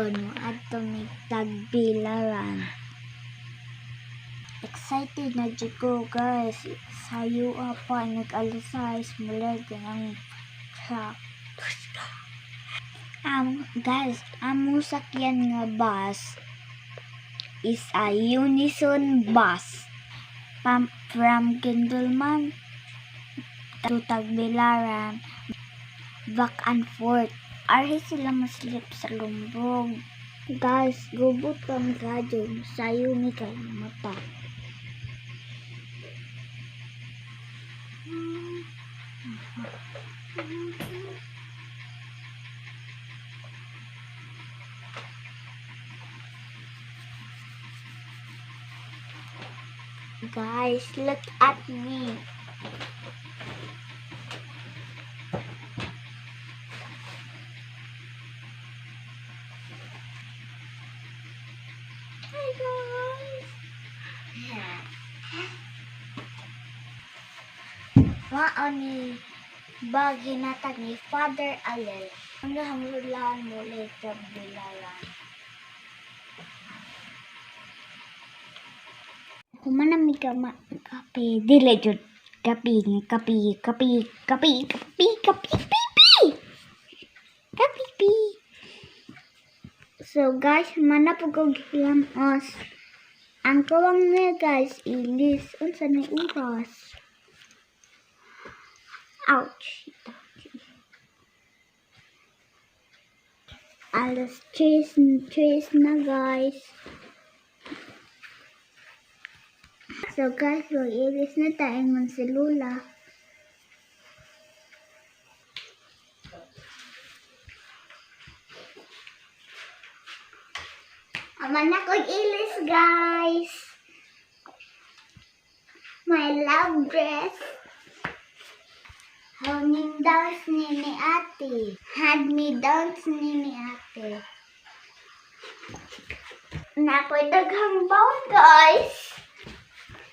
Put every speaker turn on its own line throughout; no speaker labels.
Dayon moadto mig Tagbilaran. Excited na jud ko, guys. Sayo pa nag alas 6 mularga ng truck. Guys, among sakyan nga bus is a Unison bus. From Guindulman to Tagbilaran, back and forth. Arhi sila maslip sa lumbog. Guys, gubot kang radyo. Sayo mi kay mata. Guys, look at me. Hi, guys. Mao ni bag hinatag ni Father Alel. Ang hangrulaan mo later bilaran. Human na mi ka kape. Dili jud. Kape, kape, kape, kape, kape, kape, kape, kape, kape. So guys, mana po kog hilamos. Ang kawang niya, guys, ilis. Unsa na oras? Ouch. Alas 3, 3 na, guys. So guys, mag-ilis na tayo ng si Lula. Ama na kong ilis, guys. My love dress. Hand downs ni ate. Hand me downs ni ate. Nakoy daghang bawon, guys.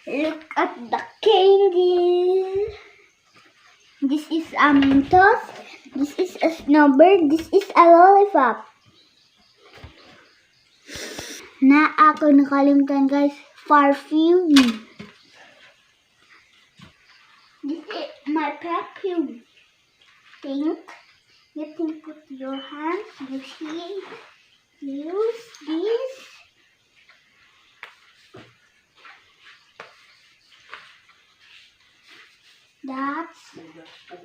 Look at the candy. This is a Mentos. This is a snowbird. This is a lollipop. Na ako nakalimtan, guys. Perfume. This is my perfume. Think. You can put your hands. You see. Use this. That's done with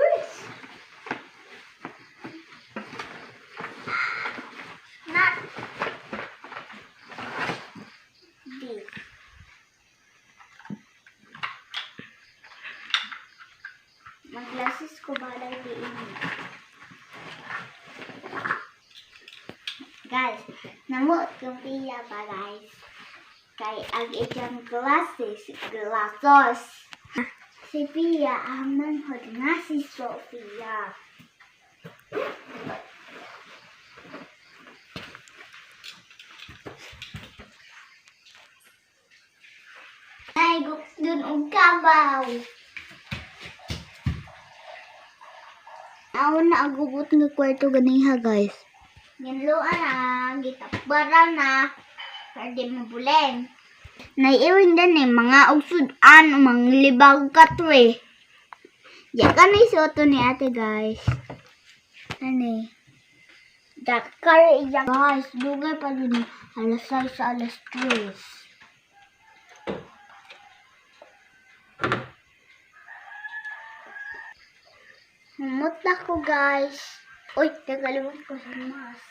this. Not this. Mag-glasses ko ba lang diin? Guys, namuot kong piya pa, guys. Kay ang iyang glasses, glasses. Si Pia ang manghod nga si Sofia. Ay, dun og kabaw. Ako na agubot nga kwarto ganiha, guys. Ginluan na, gitapbaran na, para di mabuleng. Naiiwin din eh, mga ugsudan, mga libag katwe. Di ka na isuoto ni ate, guys. Ano eh. Dakar iya. Guys, dugay pa din. Alas 6 sa alas 3. Humot na ko, guys. Uy, nakalimot ko sa mask.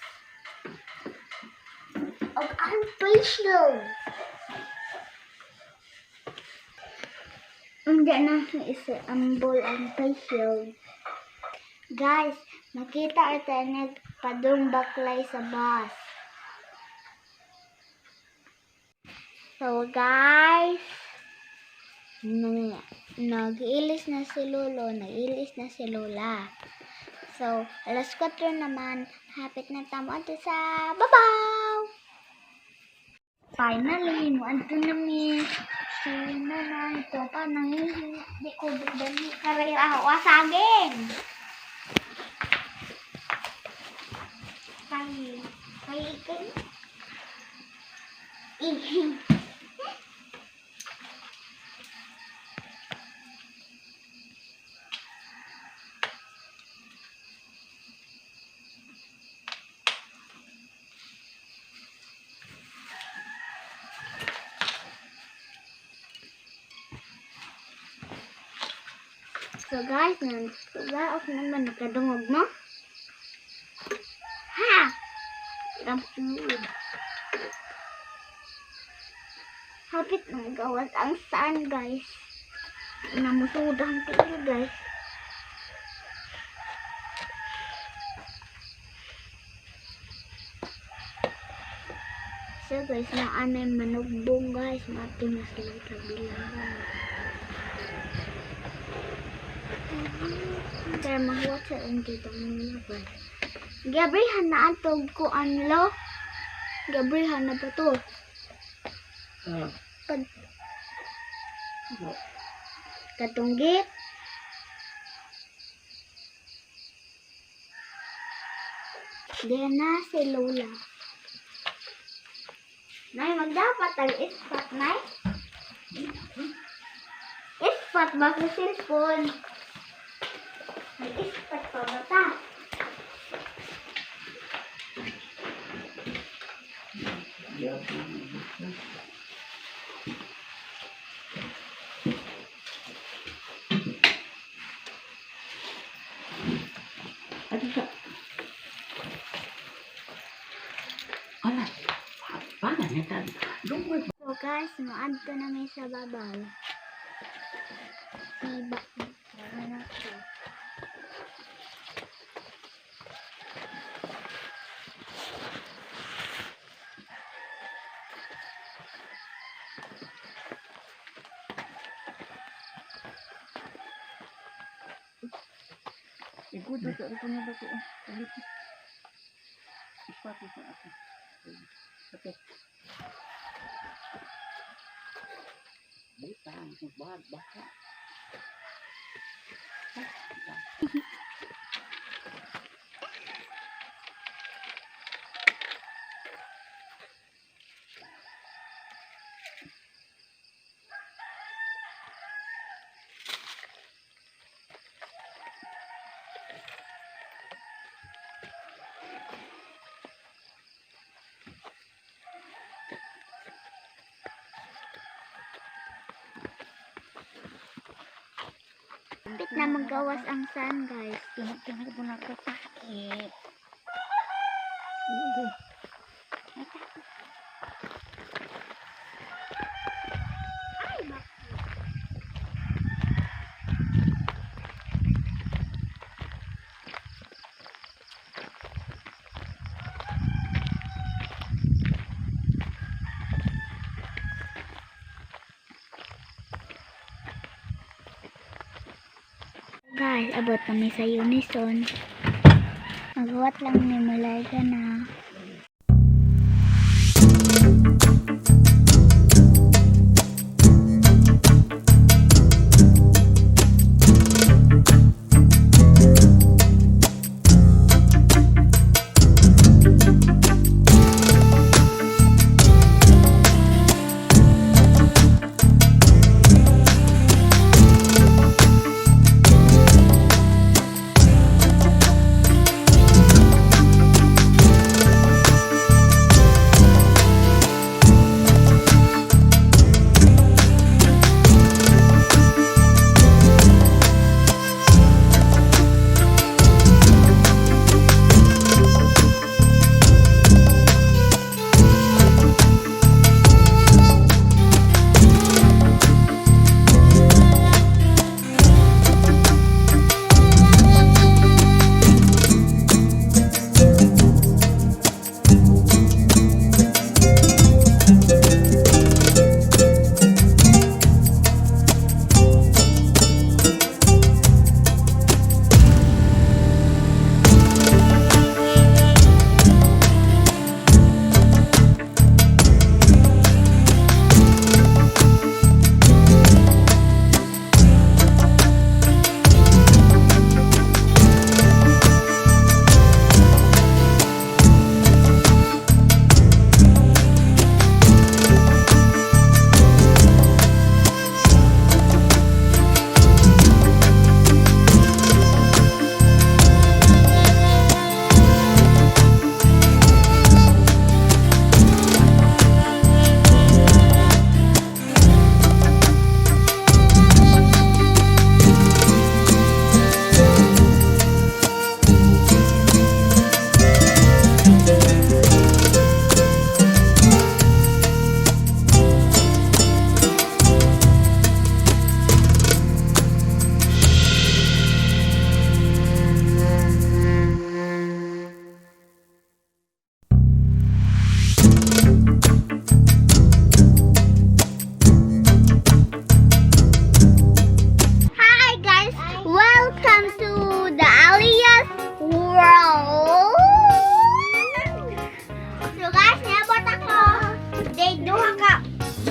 Og ang facial. Hindi na isa ambol ang facial. Guys, makita ito nagpadung baklay sa bus. So guys, nag-ilis na si Lolo, nag-ilis na si Lola. So, alas 4 naman, hapit na tamo ato sa babaw. Finally, mo adto na mi. Si nanay, ito pa nangihi. Di ko dali karay ako saging. Kay, kay, kay. Ihi. So guys, nang off naman nakadungog mo. Ha! Ramsud. Hapit nang gawas ang sun, guys. Namusud ang tiil, guys. So guys, naanay manugbong, guys. Mato na sila kabilang. Kaya magwat sa ang tita nila, guys. Gabrihan na atog ko anlo. Gabrihan na ba to?
Ah.
Pag katunggit. Diyan na si Lola. Nay, magdapat ang ispat, Nay. Ispat ba sa cellphone? May ispat pa ba ta?
Yeah. Ano sa? Alas, paano niya? Lungkot.
So guys, moadto na mi sa babaw. Iba. Ano to?
Igudo sa ito na ba ito? Ulit. Ipato sa ako. Okay. Butang, bag, baka.
Kapit na magawas ang sun, guys.
Tinag po na katake.
Ay, bak. Guys, abot kami sa Unison. Maghuwat lang ni Malayga na.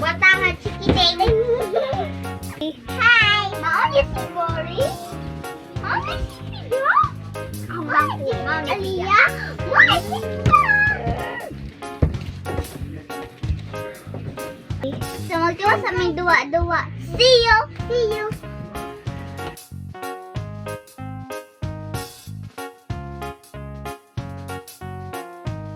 Bata nga chikiting. Hi! Mao ni si Boris? Mao ni si Pedro? Mao ni si Aliyah? Mao ni si So magtuwa sa aming duwa-duwa. See you! See you!